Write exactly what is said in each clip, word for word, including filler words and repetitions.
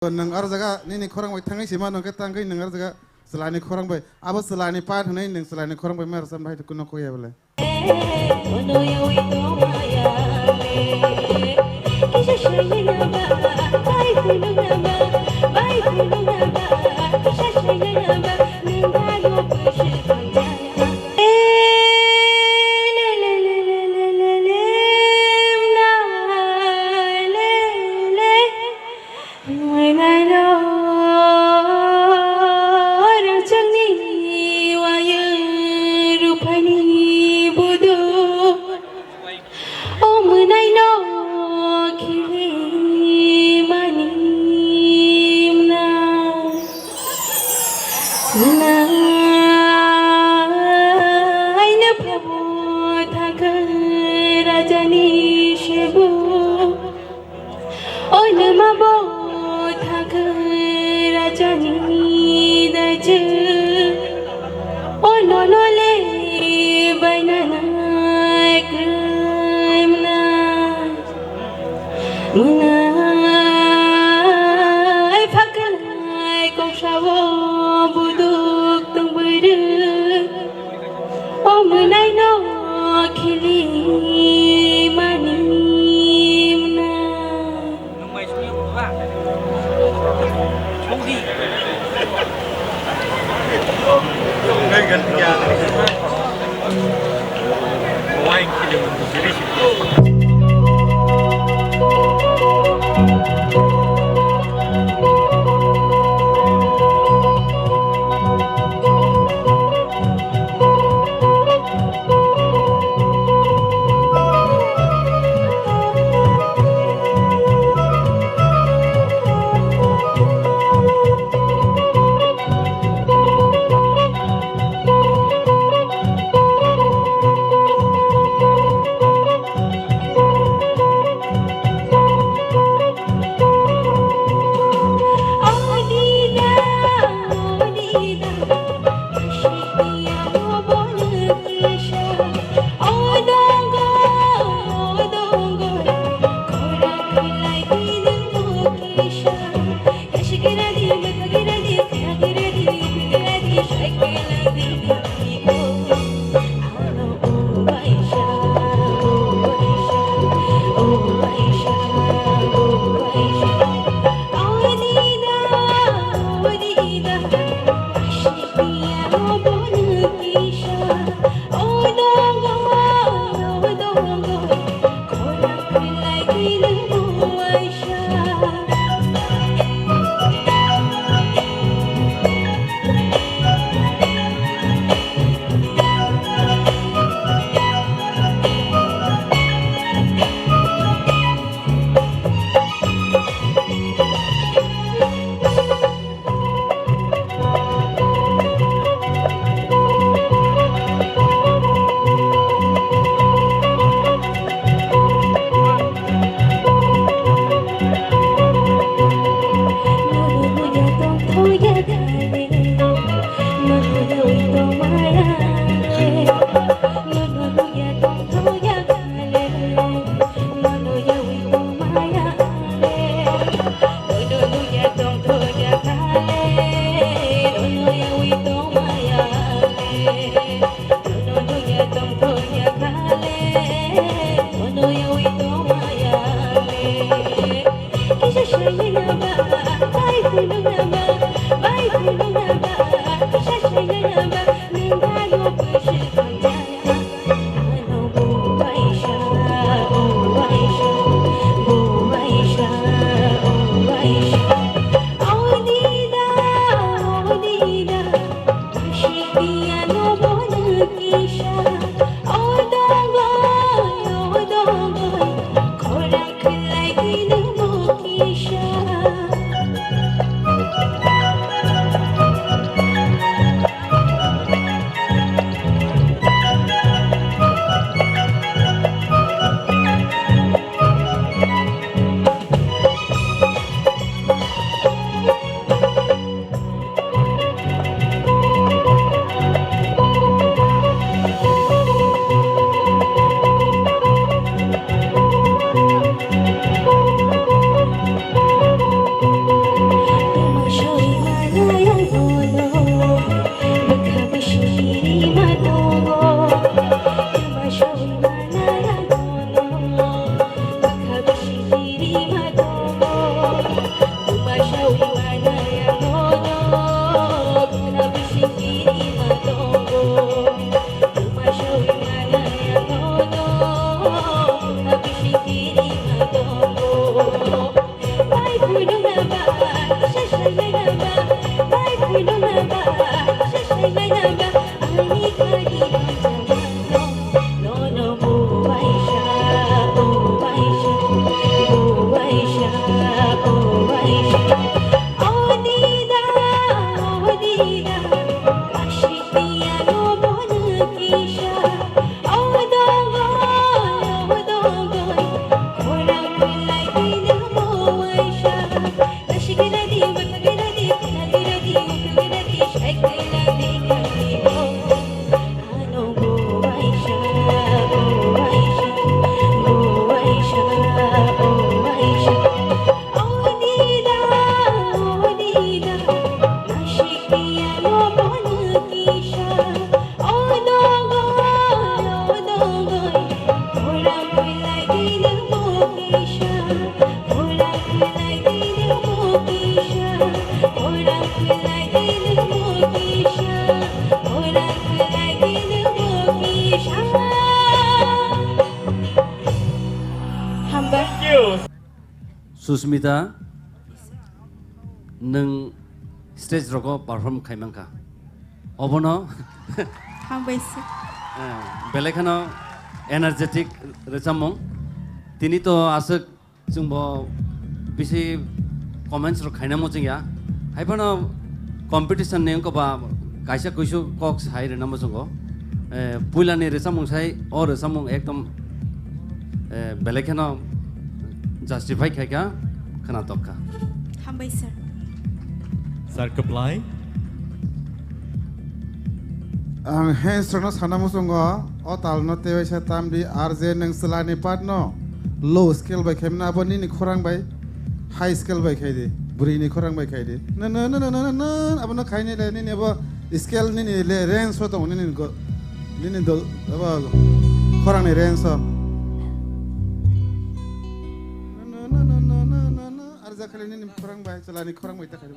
Nwng ar jaga nini khorang bai thangwi sima nang khe tangwi nwng ar jaga chwlani khorang bai. Abo chwlani part hwnwi nwng chwlani khorang bai ma rwchapna hai kuno kok ya bole. Mwnai no rangchakni wayung ruphaini budu, o mwnai no khilimani mwnai. Mwnai no phabo thangkha rajani sebu. Onoma bo thangkha rajani daijwk, onono le bainanai kwrwimnai. Mwnai phakalai kongsao buduk tongboirwk. O mwnai no khilimani mwnai. Hambai. Thank you. Susmita, nwng stage rogo perform khaimankha. Obono Hambai sir. Eh, belai kheno energetic rwchapmung. Tini to aswk chwngbo bisi comments rok khaina muchungya. Haiphano competition ni wngkha ba kaisa kuisu kok sai rwna muchungo. Eh, puilani rwchapmung sai, o rwchapmung ekdom, eh, belai kheno justify khaikha, khwnatok kha. Hambai sir. Sir, kwplai. Ang hands rokno sana muchungo, o talno tewaisa tamdi, R J nwng chwlani part no low scale bai khaimano, abo nini khorang bai high scale bai khai di, bwrwini khorang bai khai di. Na, na, na, abono khaini le, nini abo scale nini le range o tongo, nini go, nini dol, abo khorangni range o. Na, na, na, arja khali nini khorang bai, chwlani khorang bai ta khai di.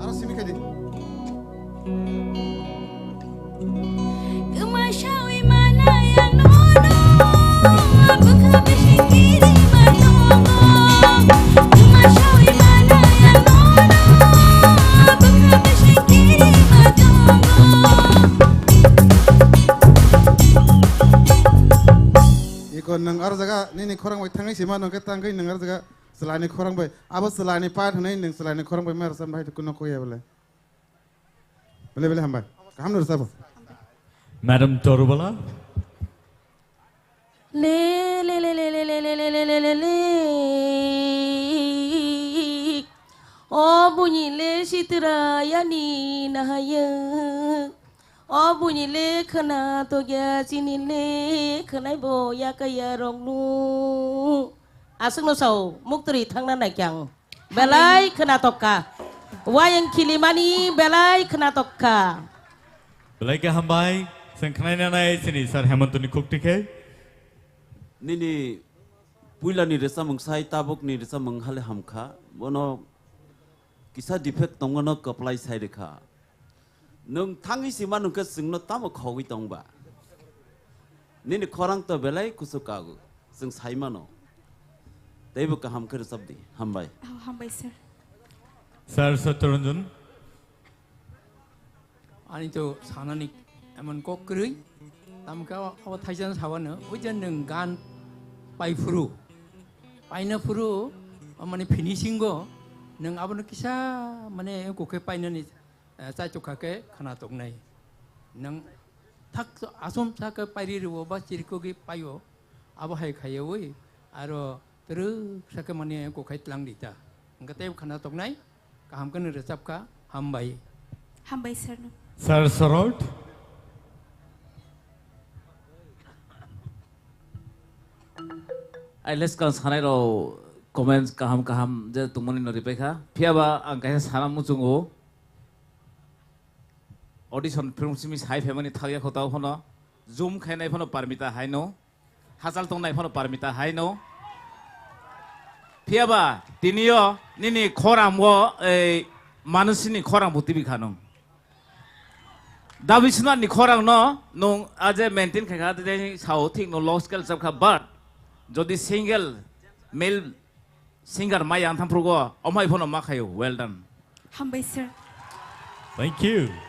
Aro simi kadi. Kwma sawi manai ang nono, bwkha bising kiri ma tongo. Kwma sawi manai ang nono, bwkha bising kiri ma tongo. Iko nwng aro jaga nini khorang bai thangwi sima nongke tangwi nwng aro jaga. Chwlani khorang bai, abo chwlani part hwnwi nwng chwlani khorang bai ma rwchapna hai kuno kok ya belai. Belai belai hambai. Kaham no rwchabo. Madam Torubala. Le, le, le. O buini le sitra yani nahaya. O buini le khwna tokya chini le khwnai bo yakaya rokno. Aswkno sao, muktwrwi thangna nai khe ang. Belai khwnatok kha. Wayang khilimani belai khwnatok kha. Belai khe hambai, chwng khwnai nanai chini Sir Hemontoni khukti khe. Nini puilani rwchapmung sai tabukni rwchapmung hale hamkha. Bono kisa defect tongmano kwplai sai rwkha. Nwng thangwi sima nwngkhe chwngno tamo khogwi tongba? Nini khorang to belai kuchuk kago, chwng sai mano. Teibo kaham khe rwchap di. Hambai. Oh, hambai, sir. Sir Satyaranjan. Ani to sanani emon kok kwrwi. Tamkhe abo thaisano sabano, oi je nwng gan pai phuru. Paina phuru, mane finishing o nwng abono kisa mane kokhe painani eh, chaitok kha khe khwnatok nai. Nwng thak aswm sa khe pairi rwo ba chirikogwi paio, abo hai khaiwi aro twrwk sa khe mane kokhai tlang di ta. Hwnkhe tei khwnatok nai, kaham khe nw rwchap kha, hambai. Hambai sir no. Sir Sorot. Ai leskang sanai rok comments kaham kaham je tongmani no ripai kha. Phiya ba ang kaisa sana muchungo. Audition film simi sai phaimani thakya kho tao phano, zoom khainai phano parmita haino, hachal tongnai phano parmita haino. Phiya ba tini o nini khorang o, ei, manusini khorang bo tibi kha nwng. Dabi Swnarni khorang no nwng aje maintain khai kha, tei sao thik no low scale chap kha, but jodi single male singer mai yang thang phuru go, omhai phano ma khayo. Well done. Hambai sir. Thank you.